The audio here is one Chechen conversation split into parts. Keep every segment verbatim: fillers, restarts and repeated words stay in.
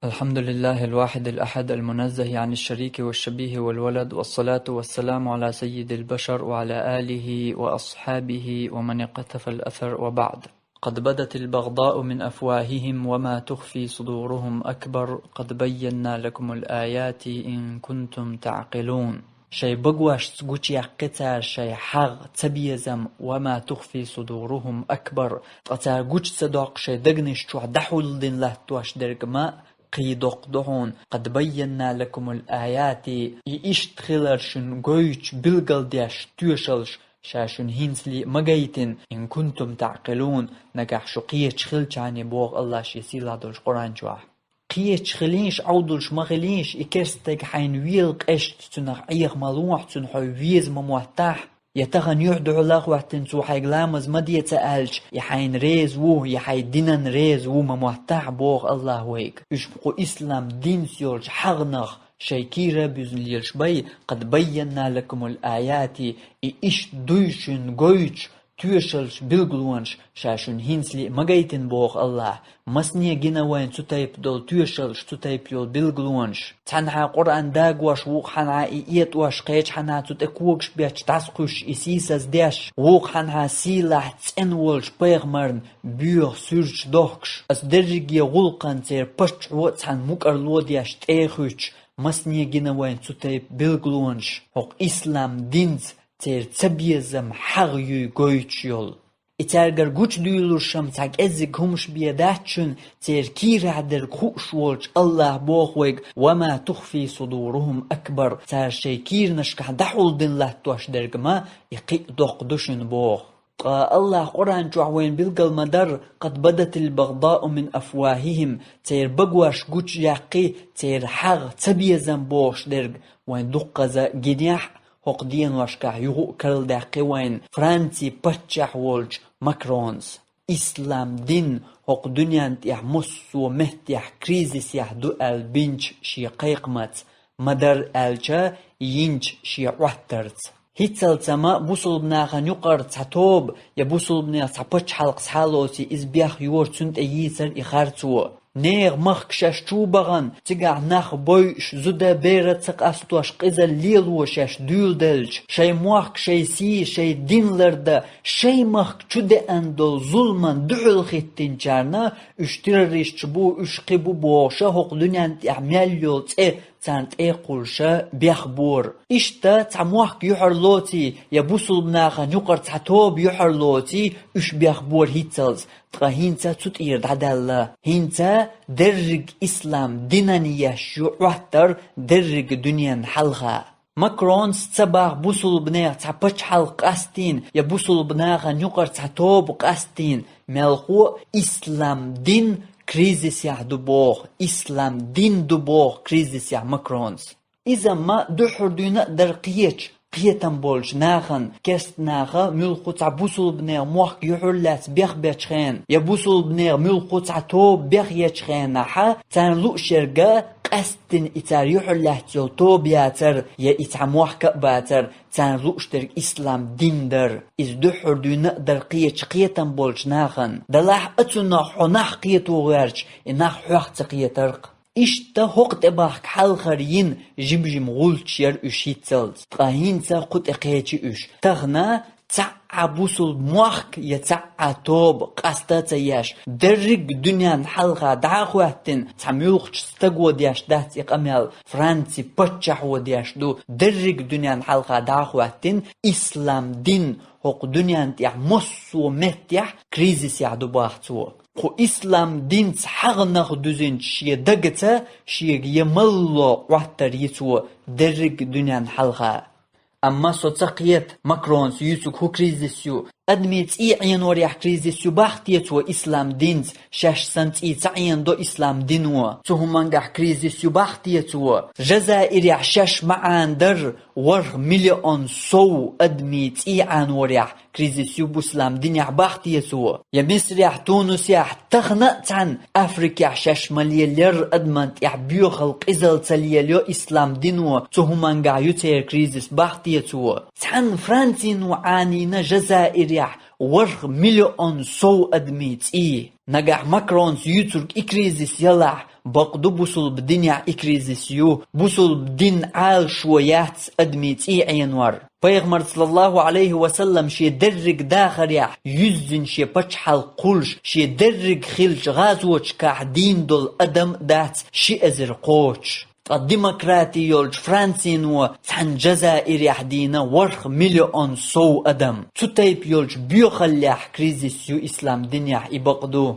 الحمد لله الواحد الأحد المنزه عن الشريك والشبيه والولد، والصلاة والسلام على سيد البشر وعلى آله وأصحابه ومن اقتفى الأثر، وبعد. قد بدت البغضاء من أفواههم وما تخفي صدورهم أكبر، قد بينا لكم الآيات إن كنتم تعقلون. Шай багошца гучаяьккхи цара шай хьагӀ, цабезам, وما تخفي صدورهم أكبر, ткъа цар гуча ца доккху шай дагнаш чохь дӀахьулдина латтош дерг ма кхин доккха ду хьуна, قد بينا لكم الآيات, и иштта хилар шуна гойтуш, билгалдеш тоьшаллаш ша шуна хӀинцале а ма гайтина, إن كنتم تعقلون, нагахь шу кхеташ хилчахьана, боху АллахӀа Шен сийлахь долчу Къуръан чохь. Кхеташ хилийша, Ӏовдалш ма хилийша, и керста стаг хьайна вела къаьстта цунах Ӏеха ма лохьа, цунна хьо веза ма моттахь, я тахана юьхь-дуьхьал а хӀоьттина цо хьайга ламаз ма де ца аьлча, и хьайна реза ву, я хьайн динан реза ву ма моттахь, боху АллахӀа вайга. Уьш кху ислам динца йолчу хьагӀнах шайн кийра а буьзна лелаш бай, قد بينا لكم الآيات, и иштта дуй шуна гойтуш, тоьшаллаш, билгалонаш ша шуна хӀинцале а ма гайтина, боху АллахӀа. Масане гина вайна цу тайпа долу тоьшаллаш, цу тайпа йолу билгалонаш. Цхьанхьа Къуръан дагош, вукху хьанхьа и этӀош, кхечу хьанхьа цу тӀе когаш бетташ дӀасакхуьссуш, и сийсаздеш, вукху хьанхьа сийлахь цӀена волчу пайхамарна боьха суьрташ дохкуш, аса дерриге гӀуллакхана церан паччахьо а цхьана мукӀарло деш тӀе а хуьттуш, масане гина вайна цу тайпа билгалонаш, хӀокху ислам динца церан цабезам, хьагӀ юй гойтуш йолу. И цаьргара гучудуьйлуш-м цхьа кӀеззиг хӀумаш бен дац шуна, церан кийрахь дерг хууш волчу АллахӀа боху вайга: وما تخفي صدورهم أكبر, цара шайн кийранашкахь дӀахьулдина латтош дерг ма и кхин а доккха ду шуна, боху. Ткъа АллахӀа Къуръан чохь вайна билгал ма-дарра: قد بدت البغضاء من أفواههم, церан багош гучуяккхи, церан хьагӀ, цабезам бохуш дерг вайн дуккхаза гинехь а, хӀокху деношкахь юха а карладаьккхи вайна Францин паччахь волчу Макронс. Ислам дин хӀокху дуьнен тӀехь массо а меттехь кризисехь ду аьлла бинчу шен кхайкхамца, ма-дарра аьлча, йинчу шен Ӏоттарца. ХӀинццалц-м бусулба нахана юкъара цхьа тоба я бусулбанех цхьа пачхьалкх схьалоций, иза бехйора, цунна тӀе йийцара и харцо. Нехан махка шаьш чу а бахана, цигахь нах бойуш, зуда, бер а ца къастош, къизалла лело шаьш дуьйладелча, шайн мохк, шайн сий, шайн дин лардан, шайн махка чудеана долу зуламан дуьхьал хӀиттинчарна, уьш террористаш бу, уьш кхин бу бохуша, хӀокху дуьнен тӀехь мел йолу цӀе царна тӀе а кхуллуша, бехбора. Иштта цхьа мохк юьхьарлоций я бусулба нахана юкъара цхьа тоба юьхьарлоций, уьш бехбора хӀинццалц, ткъа хӀинца цу тӀера дӀадаьлла. ХӀинца дерриг ислам динан еш ю Ӏоттар дерриг дуьненна хьалха. Макронс ца боху бусулбанех цхьа пачхьалкх къастийна я бусулба нахана юкъара цхьа тоба къастийна, мелхо а ислам дин кризисехь ду боху, ислам дин ду боху кризисехь Макронс. Иза-м дуьххьара дуьйна а дара кхечу, кхетам болчу нахана, керста наха муьлхха цхьа бусулбанех мохк юьхьарлаьцна бехбечу хенахь, я бусулбанех муьлхха цхьа тоба бехъечу хенахь, царна лууш ерг къаьсттина и цара юьхьарлаьцна йолу тоба яцара, я и цхьа мохк а бацара, царна лууш дерг ислам дин дара. Иза дуьххьара дуьйна а дара кхечу, кхетам болчу нахана. Делахь а цунах хьо нах кхето гӀерташ, и нах хьох ца кхетар-кх. Иштта хӀокху тӀебахка хьалхара йина жим-жима гӀулчаш яра уьш хӀинццалц. Ткъа хӀинца кху тӀе кхечи уьш. Тахана цхьаъ а бусулба мохк я цхьаъ а тоба къаста а ца еш, дерриг дуьненна хьалха дӀа а хӀоьттина, цхьа муьлххачу стаго деш дац и къамел, Франци паччахьо деш ду, дерриг дуьненна хьалха дӀа а хӀоьттина, ислам дин хӀокху дуьненна тӀехь массо а меттехь кризисехь ду боху цо. Кху ислам динца хьагӀнах дуьзинчу шен дагаца шега я малло Ӏоттар йи цо дерриг дуьненна хьалха. Амма со ца кхета, Макронс юьйцург хӀун кризис ю. Адамийн цӀий Ӏенорехь кризис ю боху те цо ислам динца, шаьш санна цӀий ца Ӏенадо ислам дино. Цу хӀумангахь кризис ю боху те цо. Жазаирехь шаьш ма Ӏанадарра ворхӀ миллион сов адамийн цӀий Ӏенорехь Кризис ю бусалба динехь бахтецо. Я Мисрехь, Тунусехь, тахана а цхьана Африкехь шаьш ма лелайо, адамна тӀехь боьхалла, къизалла ца лелайо ислам дино, цу хӀумангахь ю церан кризис бахтецо. Цхьана Францино Ӏанийна Жазаирехь ворхӀ миллион сов адамийн цӀий. Нагахь Макронца юьйцург и кризис ялахь, бакъду бусалба динехь и кризис ю, бусалба дин Ӏалашо яц адамийн цӀий Ӏенор. Пайхамар, саллаллаху Ӏалайхи ва саллам, шен дерриг дахарехь юьззина шен пачхьалкх кхуллуш, шен дерриг хиллачу гӀазоташкахь дийна долу адам дац ши эзар кхочуш. Ткъа демократи йолчу Францино цхьана Жазаирехь дийна ворхӀ миллион сов адам. Цу тайпа йолчу боьхаллехь кризис ю ислам динехь, и бакъду.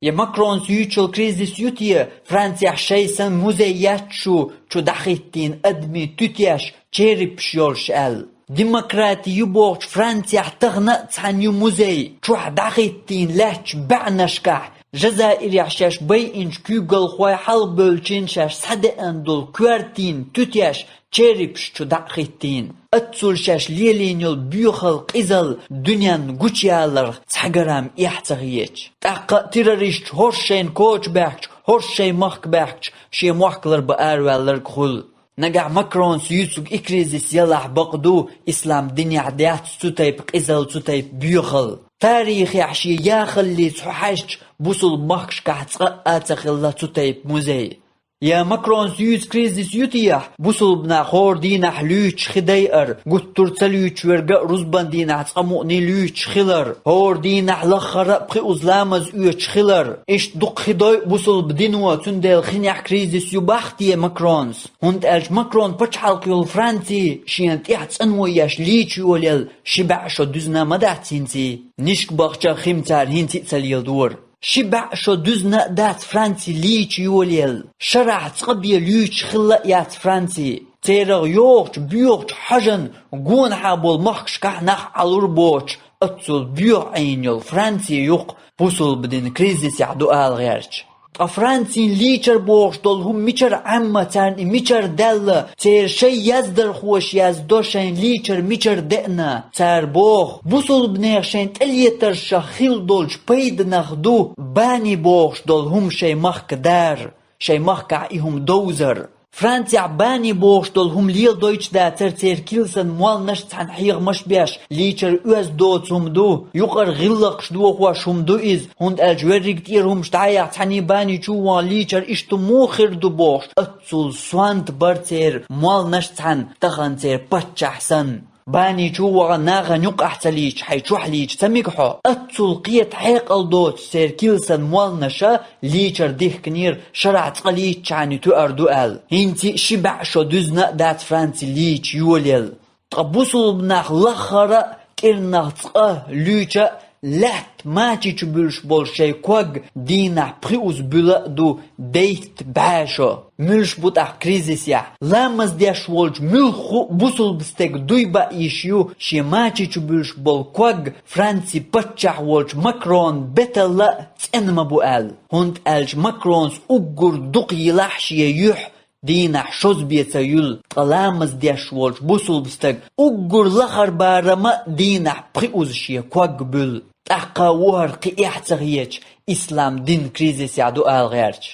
Я Макронца юьйцуш йолу кризис ю те, Францехь шайн санна музей яц шу, чу дӀахӀиттийна адамийн туьтеш, черепаш йолуш аьлла? Демократи ю бохучу Францехь тахана а цхьана ю музей, чохь дӀахӀиттийна лаьттачу баьӀнашкахь, Жазаирехь шаьш байинчу куьйгалхой хьалабевллачийн шаьш схьадеана долу коьртийн туьтеш, черепаш чу дӀа а хӀиттийна. Аццул шаьш лелийна йолу боьхалла, къизалла дуьненна гучуяларх цхьа грамм эхь ца хеташ. ТӀаккха а террористаш хӀорш шайна коча баьхкича, хӀорш шайн махка баьхкича, шен мохк ларбан араваьлларг хуьлу. Нагахь Макронца юьйцург и кризис ялахь, бакъду, ислам динехь дац цу тайпа къизалла, цу тайпа боьхалла. Тарихехь шен яхаллица хьо хьаьжча, бусалба махкашкахь цкъа а ца хилла цу тайпа музей. Я Макронца юьйцу кризис ю техьа, бусалба нах хӀора дийнахь луьйчу хи дайар, гуттар а ца луьйчу верг а рузбан дийнахь цкъа мукъане луьйчу хилар, хӀора дийнахь лаххара а пхиъаза ламаз оьцуш хилар, иштта дукха хи дой бусалба дино, цундела хинехь кризис ю бах те Макронца? ХӀунда аьлча Макрон пачхьалкх йолу Франци шена тӀехь цӀано еш лийча йолаелла ши бӀе шо дуьзна ма дац хӀинций. Нишка бахча хим цара хӀинца а ца леладора. Ши бӀе шо дуьзна а дац Франци лийча йолаелла. Шарахь цкъа бен луьйчу хилла а яц Франци. Церан йогӀучу, боьхачу хьожан гонахьа болу махкашкахь нах Ӏалур боцуш, аццул боьха Ӏийна йолу Франци юккъе бусалба дин кризисехь ду ала гӀерташ. Ткъа Францин лийчар бохуш долу хӀума мичара Ӏемма, царна и мичара даьлла, церан шайн яздархоша яздо шайн лийчар мичара деана. Цара боху, бусалбанех шайн тӀелетаршах хилла долчу пайданах ду бани бохуш долу хӀума шайн махка дара, шайн махкахь и хӀума довзар. Францехь бани бохуш долу хӀума леладойтуш дацара церан килсан молланаш а цхьаьна хьехамаш а беш, лийчар оьзда доцу хӀума ду, юкъара гӀиллакхаш дохош хӀума ду иза, хӀунда аьлча верриг тӀера хӀумаш дӀа а яхьа, цхьаьний бани чу а вахана лийчар иштта муха хир ду бохуш, аццул сонта бара церан молланаш а цхьаьна, тахана церан паччахь санна. Бани чу а вахана нахана юккъехь ца лийча, хьайн чохь лийча ца мега хьо? Аццул кхета хьекъал доцуш церан килсан молланаша лийчар дихкинера, шарахь цкъа лийччахьана тоьар ду аьлла. ХӀинца а ши бӀе шо дуьзна а дац Франци лийча йолаелла. Ткъа бусалба нах лаххара а, кӀирнах цкъа луьйча а, лаьтта мачи чу буьллуш болу шайн ког дийнахь пхиъаза буьла а ду дейтта бӀе шо. Муьлш бу тӀаккха кризисехь? Ламаз деш волчу муьлхха а бусалба стеган дуй баа йиш ю шен мачи чу буьллуш болу ког Францин паччахь волчу Макрона беталла а цӀена ма бу аьлла. ХӀунда аьлча Макронс уггар дукха йилахь шен юьхь, дийнахь шозза бен ца юьллу, ткъа ламаз деш волчу бусалба стага уггар лахара барам а дийнахь пхиъаза шен ког буьллу. ТӀаккха а ву хӀара кхин эхь ца хеташ, ислам дин кризисехь ду ала гӀерташ.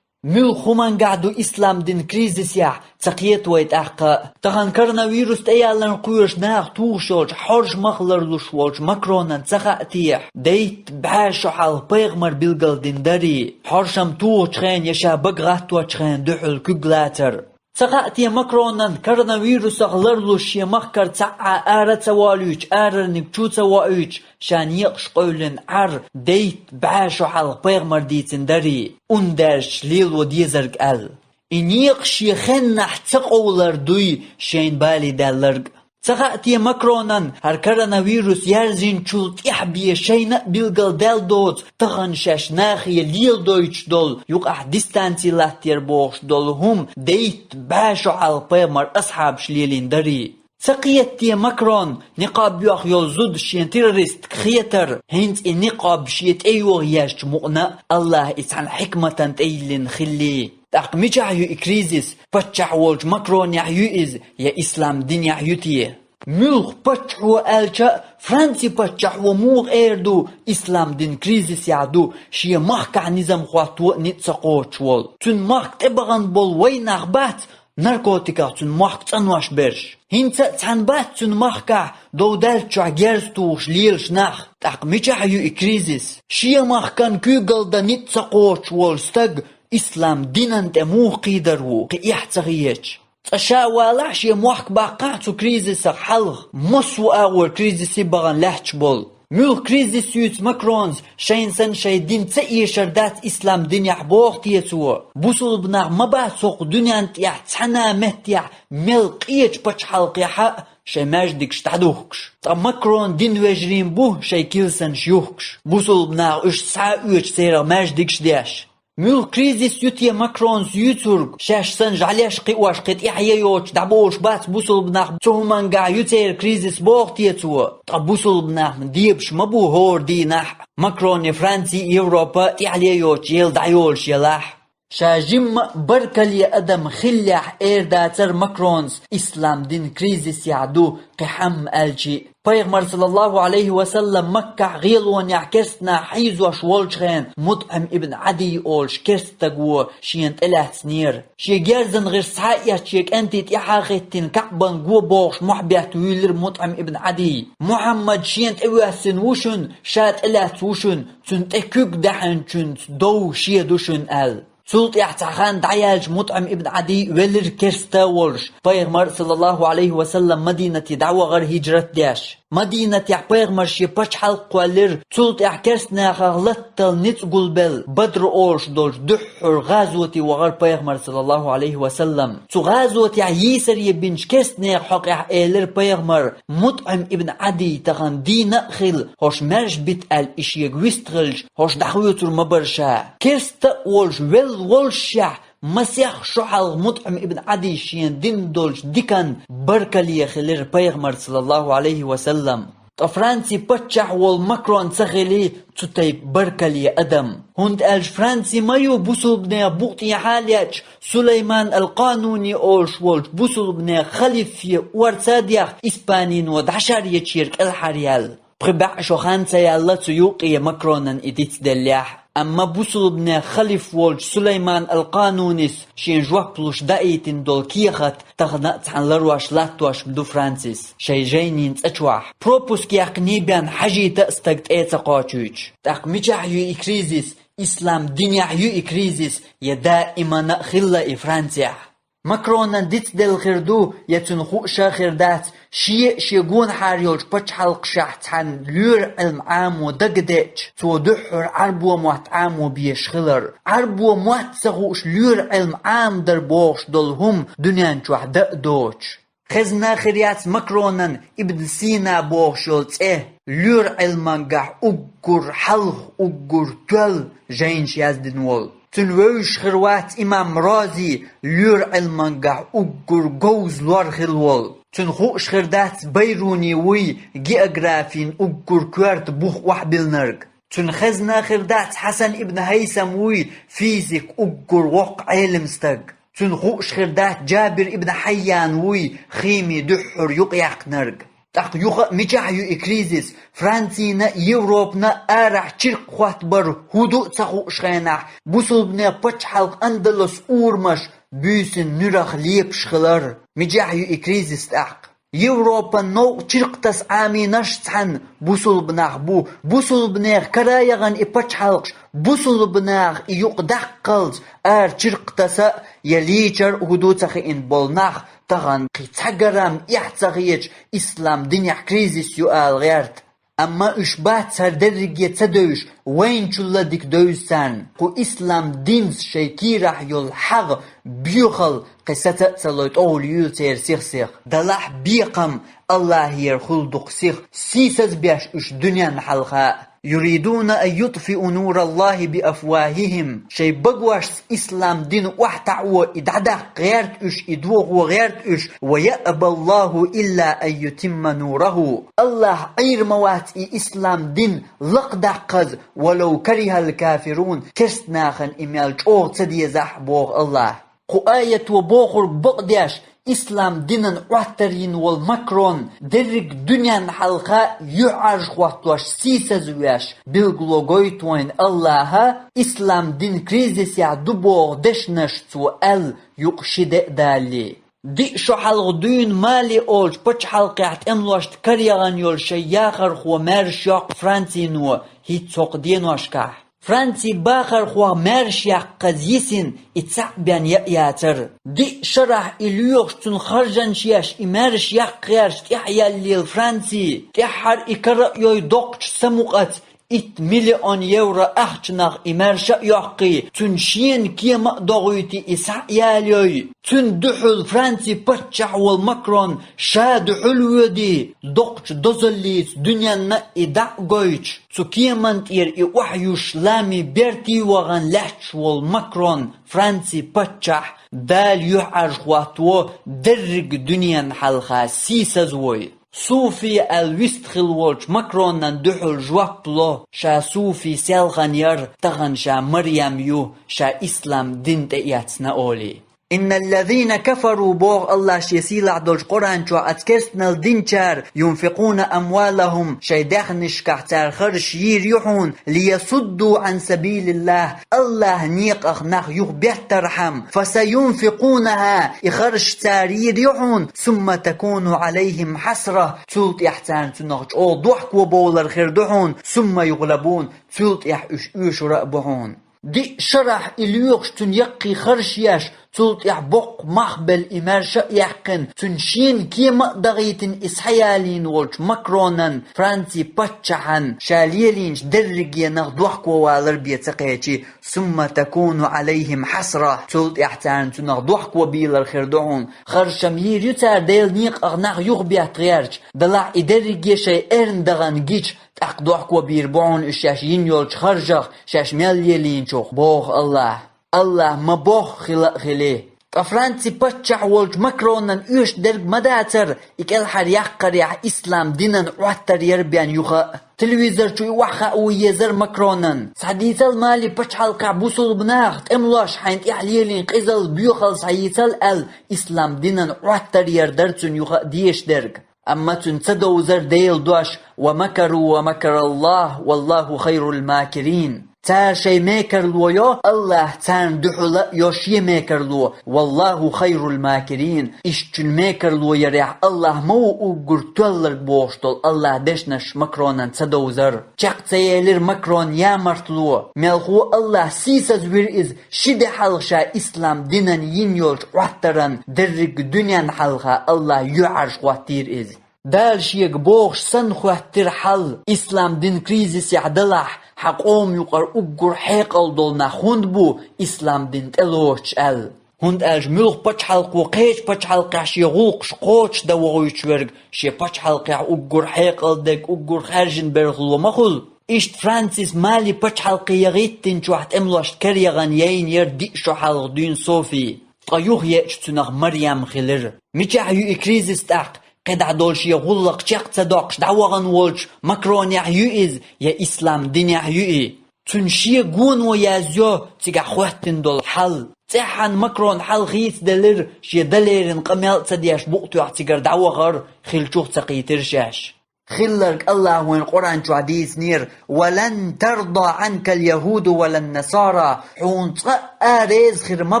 Муьлхха хӀумангахь ду ислам дин кризисехь, ца кхета вай тӀаккха а? Тахана коронавирус тӀеяларна кхоьруш наха тухуш йолчу хьоршмах ларлуш волчу Макронан ца хаьа техьа, дейтта бӀе шо хьалха пайхамар билгалдина дарий, хьоршам тухучу хенан я ша бага гӀатточу хенан дуьхьал куьг лацар? Ца хаьа те Макронан коронавирусах ларлуш шен махкара цхьа а ара а ца волуьйтуш, арарниг чу а ца воуьйтуш, ша некъаш къевлина Ӏар дейтта бӀе шо хьалха пайхамар дийцина дарий, ун даьржича лело дезарг аьлла? И некъаш шен хеннахь ца къовлар дуй шайна бале даьлларг? Ца хаьа те Макронан хӀара коронавирус яьрзинчул тӀаьхьа бен шайна а билгалдаьлла доцу, тахана шаьш нахе леладойтуш долу, юкъахь дистанци латтор бохуш долу хӀума дейтта бӀе шо хьалха пайхамар асхьабаш лелийна дарий? Ца кхета те Макрон никъоб йоху йолу зуда шен террористка хетар, хӀинца и никъоб шен тӀейогӀу езчу мукъана а, АллахӀа и цхьана хьикматана тӀейиллина хиллий? ТӀаккха мичахь ю и кризис, паччахь волчу Макронехь ю иза я ислам динехь ю те? Муьлха паччахьо аьлча а, Франци паччахьо муха эр ду, ислам дин кризисехь ду, шен махкахь низам хӀотто а ницкъ ца кхочуш волу. Цуьнан махка тӀебахана болу вайнах бац, наркотиках цуьнан мохк цӀанош берш. ХӀинца а цхьаьна бац цуьнан махкахь дов даьллачохь герз тухуш лелаш нах. ТӀаккха мичахь ю и кризис? Шен махкана куьйгалла дан ницкъ ца кхочуш волу стаг ислам динан тӀе муха кхийдар ву, кхин эхь ца хеташ? Цкъа ша а валахь, шен мохк баккхахь цу кризисах хьалха, массо а агӀор кризисе бахана лаьтташ болу. Муьлха кризис юьйцу Макронс, шайна санна шайн дин ца эшар дац ислам динехь, боху те цо. Бусулба нах ма бац хӀокху дуьнен тӀехь цхьана а меттехь мел къечу пачхьалкхехь а шайн маьждигаш дӀадухкуш. Ткъа Макрон дин вежарийн бу шайн килсанаш юхкуш. Бусулба наха уьш схьа а оьцуш, церан маьждигаш деш. Муьлха кризис ю те Макронс юьйцург? Шаьш санна жӀаьлеш кхиош, кхин тӀаьхье йоцуш дӀаболуш бац бусулба нах, цу хӀумангахь ю церан кризис, боху те цо? Ткъа бусулба нах дебаш ма бу хӀора дийнахь а, Макрон я Франци, Европа тӀаьхье йоцуш ела дӀайолуш елахь. Ша жимма а баркалле адам хиллехь, эр дацара Макронс, ислам дин кризисехь ду, кхин хьамма аьлчи. Пайхамар, саллаллаху Ӏалайхи ва саллам, Маккахь гӀелонехь керста нах хьийзош волчу хенахь, МутӀим ибн Ӏадий олуш керста стаг ву шена тӀелаьцнера. Шен герзан гӀирс схьа а эцна, шен кӀентий тӀаьхьа а хӀиттина, Каъбан го бохуш мохь бетта вуьйлира МутӀим ибн Ӏадий. Мухьаммад шена тӀевоьссина ву шуна, ша тӀелаьцна ву шуна, цуьнан тӀе куьг даьхьначуьнца дов шен ду шуна аьлла. Цул тӀаьхьа цхьа хан дӀаяьлча, МутӀим ибн Ӏадий велира керста а волуш. Пайхамар, саллаллаху Ӏалайхи ва саллам, Мадинате дӀавахара хӀижрат деш. Мадинатехь пайхамар шен пачхьалкх кхоьллира, цул тӀаьхьа керста нахах латтал ницкъ гулбелла Бадр олуш долчу дуьххьара гӀазоте вахара пайхамар, саллаллаху Ӏалайхи ва саллам. Цу гӀазотехь йийсаре бинчу керста нехан хьокъехь элира пайхамар: «МутӀим ибн Ӏадий тахана дийна а хилла, хӀорш маьрша бита аьлла и шега вистхилча, хӀорш дӀахоьцур ма бара ша». Керста а волуш, велла волушшехь, масех шо хьалха МутӀим ибн Ӏадий шена дина долчу диканна баркалле хилира пайхамар, саллаллаху Ӏалайхи ва саллам. Ткъа Франци паччахь волу Макрон ца хили, цу тайпа баркалле адам. ХӀунда аьлча Франци ма ю бусулбанех букъ тӀехьа а лечу, Сулайман ал-Къануни олуш волчу бусулбанех халифе орца а дехка, Испанино дӀашар ечу шера кӀелхьаръяьлла. Пхи бӀе шо хан ца яьлла цу юккъе Макронан и дицделлехь. Амма бусулбанех халиф волчу Сулайман ал-Къанунис шен жоп луш даийтина долу кехат тахана а цхьаьна ларош латтош ма ду Францис шайн жайнийн цӀа чохь. Пропуск яьккхинийн бен хьажийта а стаг тӀе ца кхочуьйтуш. ТӀаккха мичахь ю и кризис? Ислам динехь ю и кризис, я даимана а хилла и Францехь? Макронан дицделла хир ду, я цуьнан хууш а хир дац, шен а шен гонахьара йолчу пачхьалкхашкахь цхьаьна лоьран Ӏилма Ӏамо дагадеъча, цо дуьххьара Ӏарбо мотт Ӏамо безаш хилар. Ӏарбо мотт ца хууш лоьран Ӏилма Ӏамадар бохуш долу хӀума дуьнен чохь дан а доцуш. Хезна хир яц Макронан Ибн Сина бохуш йолу цӀе, лоьран Ӏилмангахь уггар хьалха, уггар тоьлла жайнаш яздина волу. Цуьнан вевзаш хир вац имам Рази, лоьран Ӏилмангахь уггар говза лор хилла волу. Цуьнан хууш хир дац Байруни вуй, географин уггар коьрта бух охьабиллинарг. Цуьнан хезна хир дац Хьасан ибн Хьайсам вуй, физик, уггар воккха Ӏелам стаг. Цуьнан хууш хир дац Джабир ибн Хьайян вуй, хими дуьххьара юкъаяьккхинарг. ТӀаккха юха а мичахь ю и кризис? Францина а, Европана а арахь чиркх хӀоттабар хӀун ду а ца хууш хенахь, бусулбанех пачхьалкх Андалус урамаш буьйсанна нуьрах лепаш хилар. Мичахь ю и кризис тӀаккха? Европан новкъа чиркх таса Ӏамийнарш цхьаьна бусулба нах бу. Бусулбанех кара яхана и пачхьалкхаш, бусулба наха и юкъа даккхалц, ара чиркх таса а, я лийчар а хӀун ду ца хиъна болу нах, тахана кхин цхьа гарам эхь ца хеташ, ислам динехь кризис ю ала гӀерта. Амма уьш бац хӀара дерриге ца девзаш, вайначул а дика девза царна. Кху ислам динца шайн кийрахь йолу хьагӀ, боьхалла кхин саца а ца лой, тӀовла юьйла церан сих-сих. Далахь бекхам, Аллахьера хуьлу дукха сих, сийсазбеш уьш дуьненна хьалха а. يريدون أن يطفئوا نور الله بأفواههم. Шайн багошца ислам дин охьатаӀо и дӀадаккха гӀерта уьш, и дохо гӀерта уьш, ويأبى الله إلا أن يتم نوره. Аллахь Ӏийр ма вац и ислам дин лакхадаккхаза, ولو كره الكافرون, керста нахана и мел чӀогӀа ца дезахь а, боху Аллахь. Кху аято бохург бакъдеш, Ислам динан Ӏоттар йина волу Макрон дерриг дуьненна хьалха юьхьӀаьржа хӀоттош, сийсазвеш, билгало гойту вайна Аллаха, ислам дин кризисехь ду боху дешнаш цо аьлла, юкъа ши де а далале. Диъ шо хьалха дуьйна Мали олучу пачхьалкхехь тӀемалошна караягӀан йолу шайн яхархо маьрша йоккху Францино хӀинца хӀокху деношкахь. Францин бахархойх маьрша яккхаза йисина и цхьаъ бен яа яцара. Диъ шарахь и лоьхуш, цунна харжанаш еш, и маьрша яккха гӀерташ тӀаьхьаеллера Франци. ТӀаьххьара и кара а йой, доккхачу самукъаца итт миллион евро ахчанах и маьрша а йоккхий, цуьнан шена кема а догӀуьйтий, и схьа а ялайой. Цуьнан дуьхьал Францин паччахь волу Макрон ша дуьхьал воьдий, доккхачу дозаллица дуьненна и дӀа а гойтуш, цу кеман тӀера и охьаюьсуш, ламин бертий вахана лаьтташ волу Макрон, Францин паччахь, Дала юьхьӀаьржа хӀоттаво дерриг дуьненна хьалха сийсазвой. Суфи аьлла вист хилла волчу Макронан дуьхьал жоп ло, ша Суфи селхана яра, тахана ша Марьям ю, ша ислам дин тӀеэцна олий. «إن الذين كفروا», боху Аллах Шен сийлахь долчу Къуръан чохь, «оцу керстанал динчара, ينفقون أموالهم», шайн даьхнашкахь цара харжаш йийр ю хьуна, «ليصدوا عن سبيل الله», Аллахьан некъах нах юхабеттархьама, «فسينفقونها», и харжаш цара йийр ю хьуна, «ثم تكون عليهم حسرة», цул тӀаьхьа царна цунах чӀогӀа дохко бовлар хир ду хьуна, «ثم يغلبون», цул тӀаьхьа уьш оьшур а бу хьуна. Диъ шарахь и лоьхуш, цунна яккхий харжаш еш, цул тӀаьхьа боккха мах белла и маьрша а яьккхина, цуьнан шена кема а дахийтина и схьаялийна волчу Макронан, Францин паччахьан, ша лелийначу дерригенах дохко валар бен ца кхечи, «ثم تكون عليهم حسرة», цул тӀаьхьа царна цунах дохко бийлар хир ду хьуна, харжам йийр ю цара Делан некъах нах юхабетта гӀерташ, делахь и дерриге шайн эрна дахана гича, тӀаккха дохко бийр бу хьуна уьш шаьш йина йолчу харжах, шаьш мел лелийначух, боху Аллах. Аллах ма бохху хила а хили. Ткъа Францин паччахь волчу Макронан оьшуш дерг ма дацара, и кӀелхьара яккхарехь ислам динан Ӏоттар яр бен юха а. Телевизор чу и охьахаа ву езара Макронан. Схьадийцал Мали пачхьалкхехь бусулба нах, тӀемалош, хьайна тӀехь лелийна къизалла, боьхалла схьайийцал аьлла, ислам динан Ӏоттар яр дара цуьнан юха а дезаш дерг. Амма цуьнан ца довзар Делан дош: «ومكروا ومكر الله والله خير الماكرين». Цара шайн мекарло йо, Аллах царна дуьхьал а йо шен мекарло, «والله خير الماكرين». Ишттачун мекарло ярехь Аллах ма ву уггар тоьлларг, бохуш долу Аллах дешнаш Макронан ца довзар. Чекх ца елира Макрон ямартло. Мелхо Аллах сийсазвира иза, ши де хьалха ша ислам динан йина йолчу Ӏоттаран дерриг дуьненна хьалха Аллах юьхьӀаьржа хӀоттийра иза. Дала шега бохуш санна хӀоьттира хьал: ислам дин кризисехь далахь, хьан къоман юкъара уггар хьекъал долу нах хӀунда бу ислам дин тӀелоцуш аьлла. ХӀунда аьлча муьлхха пачхьалкхо кхечу пачхьалкхехь шен гӀуллакхаш кхочушдан вохуьйтуш верг, шен пачхьалкхехь уггар хьекъал дерг, уггар хаьржина берло ма хуьлу. Иштта Францис Мали пачхьалкхе яхӀиттинчохь тӀемалошна караягӀан яйна яра диъ шо хьалха дуьйна Софи. Ткъа юхаеача цуьнах Марьям хилира. Мичахь ю и кризис тӀаккха? КхидӀа долу шен гӀуллакх чекх ца доккхуш дӀавахана волчу Макронехь ю иза, я ислам динехь ю и? Цуьнан шен гоно язйо цигахь хӀоьттина долу хьал. ЦӀеххьана Макрона хьал хийцаделира, шен дан леррина къамел а ца деш, букъ тоьхна цигара дӀавахар, хиллачух ца кхийтира шаьш. Хилларг Аллах вайн Къуръан чохь дийцинера: «ولن ترضى عنك اليهود ولا النصارى». Хьуна цкъа а реза хир ма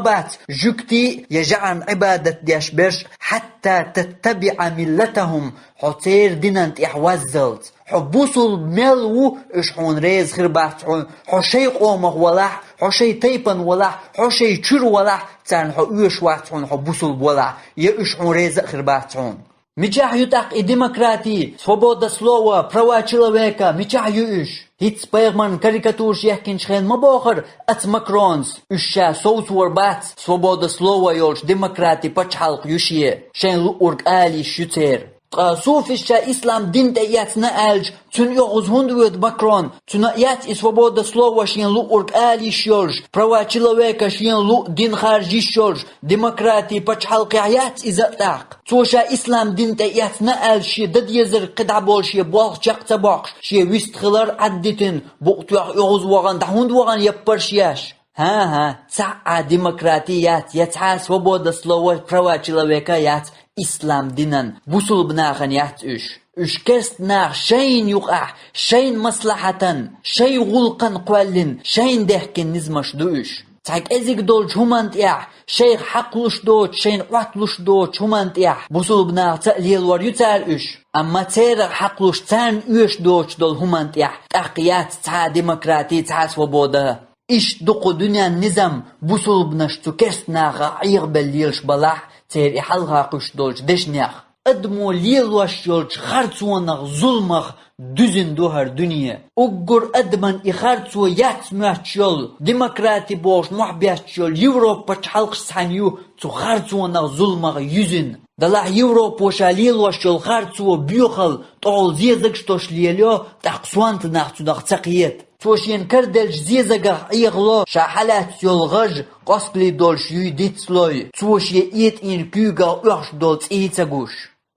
бац жуьгтий а, я жаӀарна Ӏибадат деш берш а, «حتى تتبع ملتهم», хьо церан динан тӀехь ваззалц. Хьо бусулба мел ву, уьш хьуна реза хир бац хьуна, хьо шайн къомах валахь, хьо шайн тайпана валахь, хьо шайн чуьра валахь, царна хьо оьшуш вац хьуна, хьо бусулба валахь, я уьш хьуна реза а хир бац хьуна. Мичахь ю тӀаккха и демократи, свобода слова, права человека, мичахь ю уьш? ХӀинцца пайхамарна карикатураш яхкинчу хенахь ма бохура оцу Макронас, уьш ша совцор бац, свобода слова йолчу демократи пачхьалкх ю шен, шайн луъург ала йиш ю церан. Ткъа суфист ша ислам дин тӀеэцна аьлча, цунна оьгӀаз хӀунда воьду Макрон? Цунна а яц и свобода слова шена луъург ала йиш йолуш, права человека шена луъу дин харжа йиш йолуш, демократи пачхьалкхехь яц иза а тӀаккха. Цо ша ислам дин тӀеэцна аьлча, шен дан дезарг кхидӀа болу шен болх чекх ца боккхуш, шен вист хилар Ӏаддитина, букъ тоьхна оьгӀаз вахана, дӀа хӀунда вахана яппарш еш? ХӀан-хӀа, цхьа а демократи яц, я цхьа а свобода слова, права человека яц ислам динан, бусулба нахана яц уьш. Уьш керста наха шайна юкъахь, шайна маслахьатан, шайн гӀуллакхан кхоьллина, шайна дехкина низамаш ду уьш. Цхьа кӀезиг долчу хӀуманна тӀехь, шайх хьакхалуш доцу, шайна Ӏотталуш доцу хӀуманна тӀехь бусулба нахаца а лелор ю цара уьш. Амма церах хьакхалуш, царна оьшуш доцуш долу хӀуманна тӀехь тӀаккха яц цхьа а демократи, цхьа а свобода. Иштта ду кху дуьненан низам, бусулбанаш цу керста нахах Ӏехабелла лелаш балахь, церан и хьалха кхуьссуш долчу дешнех. Адамо лелош йолчу харцонах, зуламах дуьзина ду хӀара дуьне. Уггар адаман и харцо яц моьттуш йолу, демократи бохуш мохь бетташ йолу Европа пачхьалкхаш цхьаьна ю цу харцонах, зуламах юьзина. Делахь Европо ша лелош йолу харцо, боьхалла тӀехула зезагаш тосуш лелайо, тӀаккха сонта нах цунах ца кхета. Цо шена караделлачу зезагах Ӏехало, ша хьалаьцна йолу гӀаж къоскале долуш юй дицлой, цо шен этӀийна куьйгах оьхуш долу цӀий ца гуш.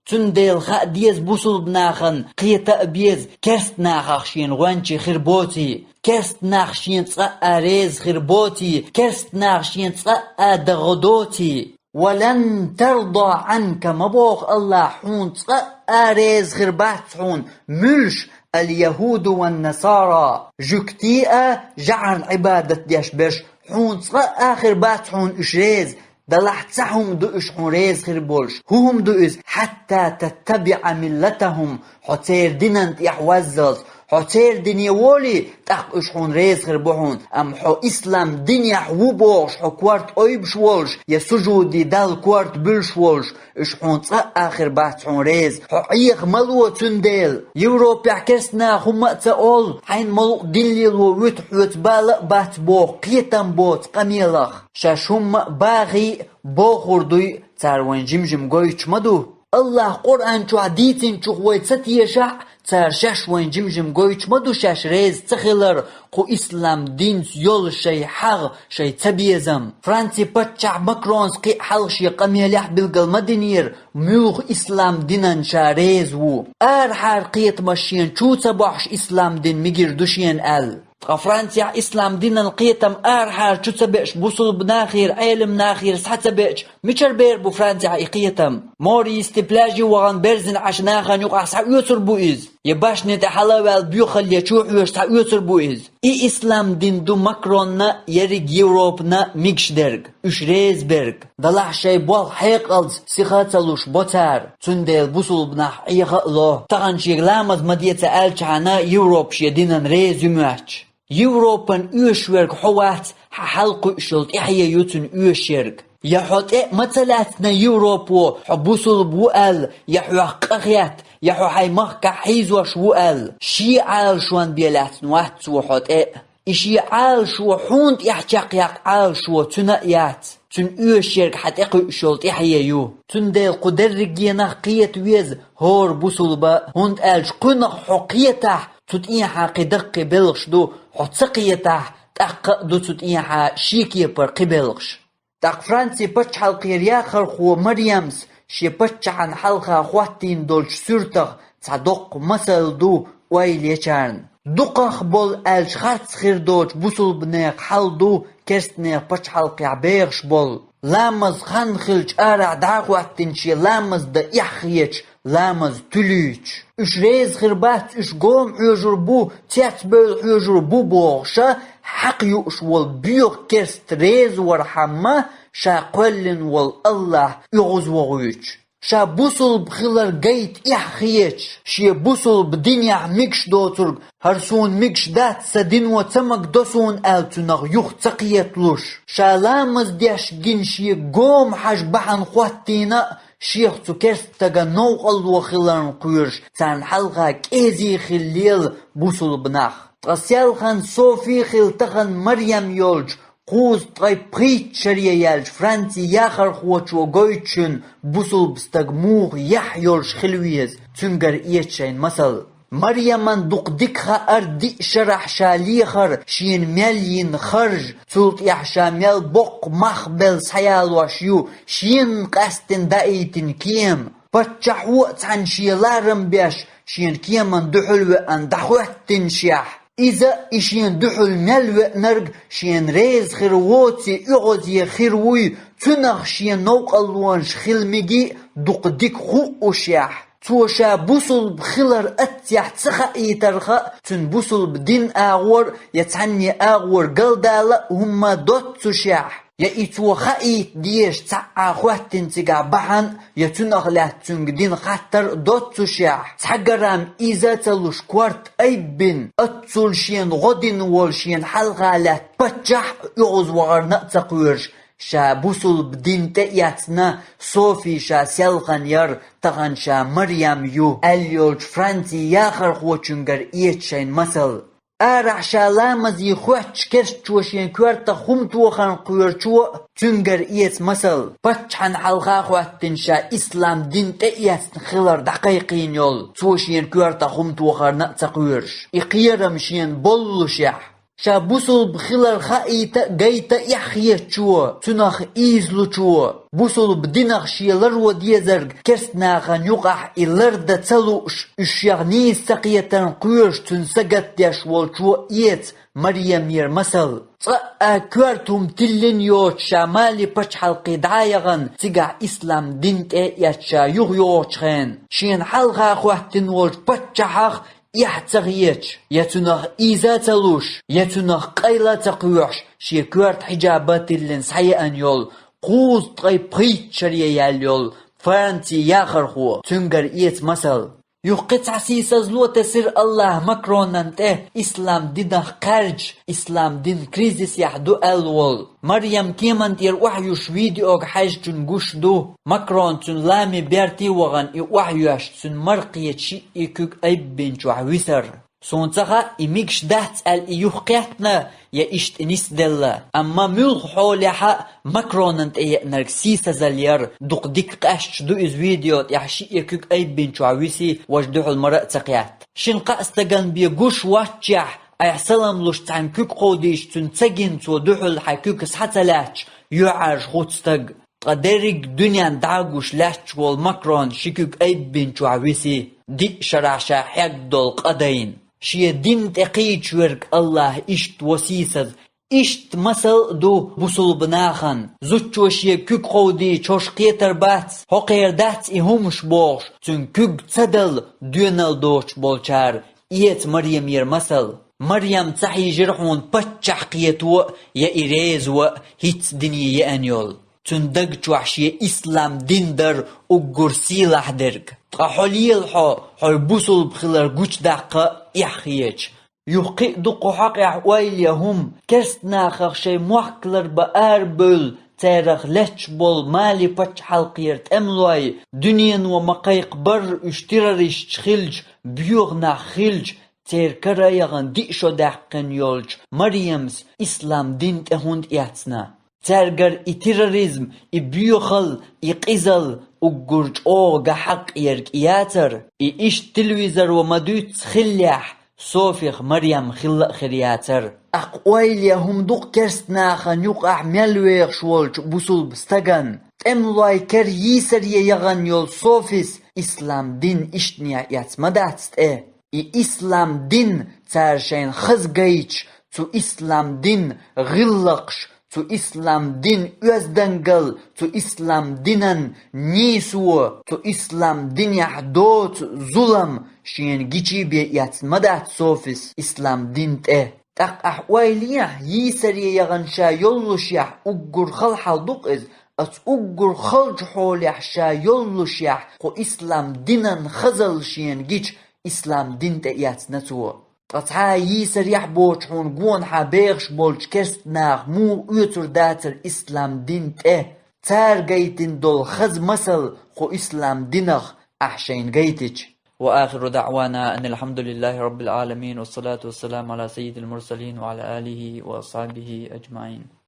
Цундела хаа деза бусулба нахана, кхета а беза, керста нахах шена гӀоьнчий хир боций, керста нах шена цкъа а реза хир боций, керста нах шена цкъа а дагӀа доций. «Ва лан тарда Ӏанка», ма боху Аллахь, хьуна цкъа а реза хир бац хьуна муьлш, «ал-яхӀуду ван-насара», жуьгтий а, жӀарна Ӏибадат деш берш, хьуна цкъа а хир бац хьуна уьш реза. Делахь цхьа хӀума ду уьш хьуна реза хир болуш. ХӀун хӀума ду иза? «Хьатта таттабиӀа миллатахӀум», хьо церан динан тӀехь ваззалц, хьо церан дине волий, тӀаккха уьш хьуна реза хир бу хьуна. Амма хьо ислам динехь ву бохуш, хьо корта ойбуш волуш, я сужуде Далла корта буьлуш волуш, уьш хьуна цкъа а хир бац хьуна реза. Хьо Ӏеха ма ло цундела. Европехь керста наха хӀумма а ца олу, хьайна ма-луъу дин лело вуьту, хьоьца бала а бац боху кхетам боцу къамелах. Шаьш хӀумма а бахий а, бохур дуй а, цара вайн жим-жим гойтуш ма ду. Аллахь Къуръан чохь дийцинчух вай ца тешахь а, цара шаьш вайн жим-жим гойтуш ма ду шаьш реза ца хилар кху ислам динца йолу шайн хьагӀ, шайн цабезам. Франци паччахь Макронс кхин а хьалха шен къамелехь билгал ма динера, муьлха ислам динан ша реза ву. Арахьара кхетамаш шена чу ца бохьуш ислам дин мегар ду шена аьлла. Ткъа Францехь ислам динан кхетам арахьара чу ца беаш, бусулба нахера, Ӏелам нахера схьа ца беача, мичара бер бу Францехь и кхетам? Мористе пляже вахана берзина Ӏаш нахана юкъахь схьаоьцур бу иза? Я башни тӀе хьала а ваьлла боьхалле чу хьоьжуш схьаоьцур бу иза? И ислам дин ду Макронна, ерриг Европана мегаш дерг, уьш реза берг. Делахь шайн болх хьекъалца, сиха а ца луш бо цара, цундела бусулба нах Ӏеха а ло. Тахана шега ламаз ма де ца аьлчхьана, Европа шен динан реза ю моьттуш. Европан оьшуш верг хьо вац, хьан хьал кхуьуш йолу тӀаьхье ю цуьнан оьшуш ерг. Я хьо тӀе а ма ца лаьцна Европо, хьо бусулба ву аьлла, я хьох къа хетта, я хьо хьайн махкахь хьийзош ву аьлла. Шен Ӏалашонан бен лаьцна вац цо хьо тӀе а. И шен Ӏалашо хьуна тӀехь чекхъяккха Ӏалашо цуьнан а яц. Цуьнан оьшуш ерг хьан тӀе кхуьуш йолу тӀаьхье ю. Цундела кху дерригенах кхета веза хӀора бусулба, хӀунда аьлча кхуьнах хьо кхетахь, цу тӀехьа кхин даккхий белхаш ду, хьо ца кхетахь, тӀаккха а ду цу тӀехьа шен кепара кхин белхаш. ТӀаккха Франци пачхьалкхера яхархо Марьямс шен паччахьан хьалха хӀоттийна долчу суьртах цхьа доккха масал ду ойла ечарна. Дукхах болу аьлча харц хир доцу бусулбанех хьал ду керстанех пачхьалкхехь бехаш болу. Ламаз хан хилча арахь дӀа а хӀоттийна шен ламаз дан эхь хеташ, ламаз туьлуьйтуш. Уьш реза хир бац, уьш гома хьоьжур бу, цецбевлла хьоьжур бу бохуша, хьакха юуш волу боьха керста реза вархьама, ша кхоьллина волу Аллахь оьгӀазвохуьйтуш. Ша бусулба хилар гайта эхь хеташ, шен бусулба динехь мегаш доцург, хӀара суна мегаш дац, сан дино ца магадо суна аьлла цунах юха ца кхеталуш. Ша ламаз деш гина шен гома хьажа бахьана хӀоттийна а, шех цу керста стага новкъарло хиларна кхоьруш, царна хьалха кӀезий хила лела бусулба нах. Ткъа селхана Софи хила тахана Марьям йолчу кхузткъе пхийтта шаре яьллачу Франци яхархочо гойту шуна бусулба стаг муха яхь йолуш хила веза, цуьнгара эца шайна масал. Марьяман дукха дика хаьара диъ шарахь ша лехар, шена мел йина харж, цул тӀаьхьа ша мел боккха мах белла схьаялош ю, шена къаьсттина даийтина кема. Паччахьо а цхьаьна шен ларам беш, шена кеман дуьхьал веана дӀахӀоьттинашехь, Иза и шен дуьхьал мел веанарг шена реза хир воций оьгӀазе хир вуй, цунах шен новкъарлонаш хила мегий дукха дика хуушехь. Цо ша бусулба хилар аццехь ца хаийтарха, цуьнан бусулба дин агӀор я цхьанне агӀор галдала а хӀумма доццушехь, я и цо хаийта дезаш цхьаъ а хоьттина цигахь бахьана, я цунах лаьцна цуьнга дина хаттар а доццушехь, цхьа грамм иза а ца луш корта айббина, аццул шена гӀо дина волу шена хьалха лаьтта паччахь а оьгӀазвахарна а ца кхоьруш, ша бусулба дин тӀеэцна, Софи ша селхана яр, тахана ша Марьям ю, аьлла йолчу Францин яхархочуьнгара эца шайна масал. Арахь ша ламазе хоьттуш керстачо шен коьртах хӀума тохарна кхоьручо а, цуьнгара эца масал. Паччахьна хьалха а хоьттина ша ислам дин тӀеэцна хилар дӀакхайкхийна йолу, цо шена коьртах хӀума тохарна а ца кхоьруш, и кхерам шена боллушехь. Ша бусулба хилар хаийта а, гайта а эхь хетачо, цунах ийзалучо, бусулба динах шен ларо дезарг керстанахана юкъахь и лардан ца лууш, уьш шех нийса ца кхетарна кхоьруш, цуьнан сагатдеш волчо эца Марьямера масал. Цкъа а коьрта хӀума тиллина йоцуш ша Мали пачхьалкхе дӀа а яхана, цигахь ислам дин тӀеэцна ша юхайогӀучу хенахь, шена хьалха хоьттина волчу паччахьах эхь ца хеташ, я цунах ийза а ца луш, я цунах къайла а ца кхоьхьуш, шен коьрта хьиджаб а тиллина схьаеана йолу, кхузткъе пхийтта шаре яьлла йолу Францин яхархо, цуьнгара эца масал. Юха кхин цхьа сийсазло тесира Аллаха Макронан тӀе, ислам динах кхаьрдаш, ислам дин кризисехь ду аьлла волу. Марьям кеман тӀера охьаюьсуш видеога хьаьжчун гуш ду, Макрон цуьнан лами берте а вахана и охьайоьшуш, цуьнан мара кхета шиъ и куьг айббинчохь висар. Суна ца хаьа, и мегаш дац аьлла и юхакхетта, я иштта и нисделла. Амма муьлхха хьолехь а Макронан тӀееанарг сийсазалла яра, дукха дика къаьсташ ду иза видео тӀехь шиъ я куьг айббинчохь висий, важа дуьхьал мара а ца кхетта. Шина-кхаа стагана бен гуш воццушехь, айхьа салам луш цхьаьна куьг кховдийча, цуьнан ца гина цо дуьхьал хьайн куьг схьа ца лаьтташ, юьхьӀаьржа хуьлу стаг. Ткъа дерриг а дуьненна дӀа а гуш лаьтташ волу Макрон ши куьг айббинчохь висий, диъ шарахь ша хьегна долу къа дайна. Шен дин тӀе кхийча верг Аллах иштта во сийсаза, иштта масал а ду бусулба нахана. Зудчо шен куьг кховдийча хӀорш кхетар бац, хӀокхера дац и хӀумаш бохуш, цуьнан куьг ца дала доьналла доцуш болчара эца Марьямера масал. Марьям ца хьийжира хьуна паччахь кхето а, я и реза ван а, хӀинцца дине еана йолу. Цуьнан даг чохь шен ислам дин дара уггар сийлахь дерг. Ткъа хьо лела хьо, хьо бусулба хилар гучудаккха а эхь хеташ. Юха кхин а ду кху хьокъехь ойла ян хӀума, керстанахах шайн мохк ларбан арабевлла, царах лаьтташ болу Мали пачхьалкхера тӀемалой, дуьнено ма-кхайкха барра уьш террористаш хилча, боьха нах хилча, церан кара а яхана диъ шо даьккхина йолчу Марьямс ислам дин тӀе хӀунда эцна? Цаьргара и терроризм, и боьхалла, и къизалла уггар чӀогӀа ган хьакъ ерг и яцара, и иштта телевизоро ма-дуьйццу хиллехь, Софих Марьям хилла а хир яцара. Аккха ойла ян хӀума ду-кх керстанахана юкъахь мел вехаш волчу бусулба стагана. ТӀемалой кер йийсаре яхана йолу Софис ислам дин иштанехь эцна ма дац тӀе. И ислам дин цара шайна хаза гайташ, цу ислам дин гӀиллакхаш, цу ислам дин оьздангалла, цу ислам динан нийсо, цу ислам динехь доцу зулам шена гичий бен эцна ма дац Софис ислам дин тӀе. ТӀаккха ахь ойла ехьа, йийсаре яхана ша йоллушехь, уггар хала хьал ду-кх иза, оцу уггар халчу хьолехь ша йоллушехь, кху ислам динан хазалла шена гича, ислам дин тӀе эцна цо. Ткъа цхьа а йийсарехь боцуш хьуна гонахьа бехаш болчу керстанаха муха оьцур дацара ислам дин тӀе? Цара гайтина долу хаза масал кху ислам динах ахь шайна гайтича. وآخر دعوانا أن الحمد لله رب العالمين، والصلاة والسلام على سيد المرسلين وعلى آله وأصحابه أجمعين.